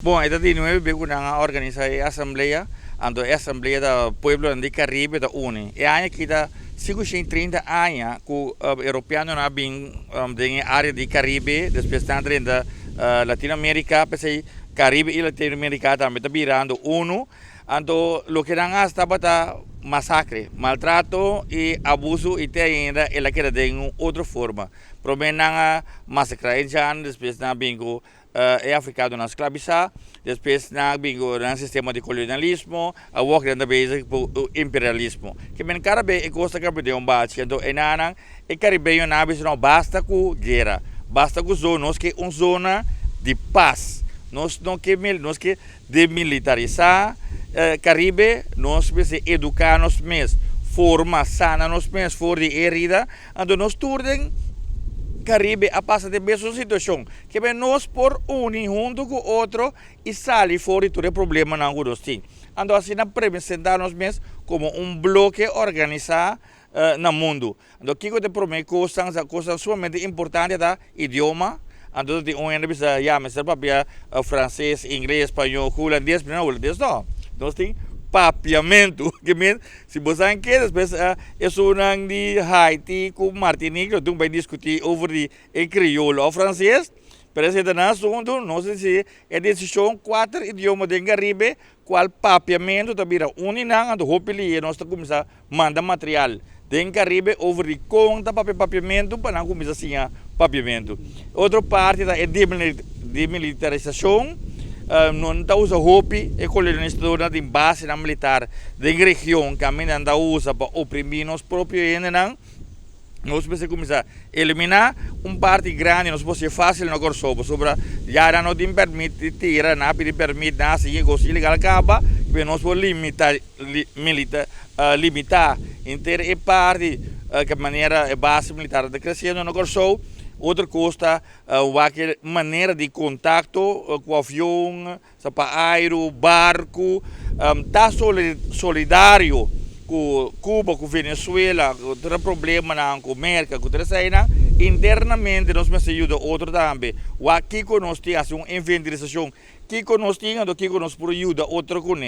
Bon, e ta di nuebe be ku nan a organisá e asamblea, anto e asamblea ta pueblonan di Karibe ta uni. E aña aki ta 530 aña ku europeanonan a bin den e área di Karibe, despues nan a drenta Latinoamérika, p'esei Karibe i Latinoamérika tambe ta birando unu. Anto loke nan a hasi tabata masakre, maltrato i abuso i te ainda el a keda den un otro forma. Promé nan a masakrá e indiannan, despues nan a bin ku E afrikanonan sklabisá, despues nan a bin ku nan sistema di kolonialismo, awor nan ta bezig ku imperialismo. Ke men kada bes e kos ta kambia den un bachi, anto e nanan, e karibeñonan a bisa no basta ku guera, basta ku zona, nos ke un zona di pas, nos no ke nos ke demilitarisá Karibe, nos mester eduká nos mes, forma, sana nos mes for di e herida, anto nos tur den Karibe a pasa den mesun situashon. Kebe nos por uni huntu ku otro i sali for di tur e problemanan ku nos tin. Anto asina presentá nos mes komo un bloke organisá na mundu. Anto kiko ta e promé kosnan? Sa kosnan sumamente importante ta idioma. Anto ta tin un hende bisa ya mester papia franses, ingles, spañó, hulandes, pero no hulandes no. Nos tin papiamentu. Ke men si bo sa ke despues esunnan di Haiti ku Martinique lo tin ku bai diskutí over di E kriolo of franses, pero esei ta nan asuntu, nos a disi e desishon kuater idioma den Karibe, kual papiamentu ta bira un di nan, anto hopi lihe nos ta kuminsá manda material den Karibe over di kon ta papia papiamentu pa nan kuminsá siña papiamentu. Otro parti ta e demilitarisashon, no ta usa hopi e kolonisadornan tin basenan militar den region kaminda nan ta usa pa oprimí nos propio hendenan. Nos mester kuminsá eliminá un parti grandi, nos por hasié fásil na Kòrsou pasobra ya nan no tin pèrmit di tira, nan a pidi pèrmit, nan a hasi e kos ilegal kaba, pero nos por limitá limitá henter e parti ke manera e base militar ta kresiendo na Kòrsou. Otro kos ta wak e manera di kontakto ku avion, Sa pa airu, barku, ta solidario ku Cuba, ku Venezuela, ku tur e problemanan ku Merka, ku tur eseinan. Internamente nos mester yuda otro tambe. Wak kiko nos tin, hasi un inventarisashon kiko nos tin anto kiko nos por yuda otro kuné.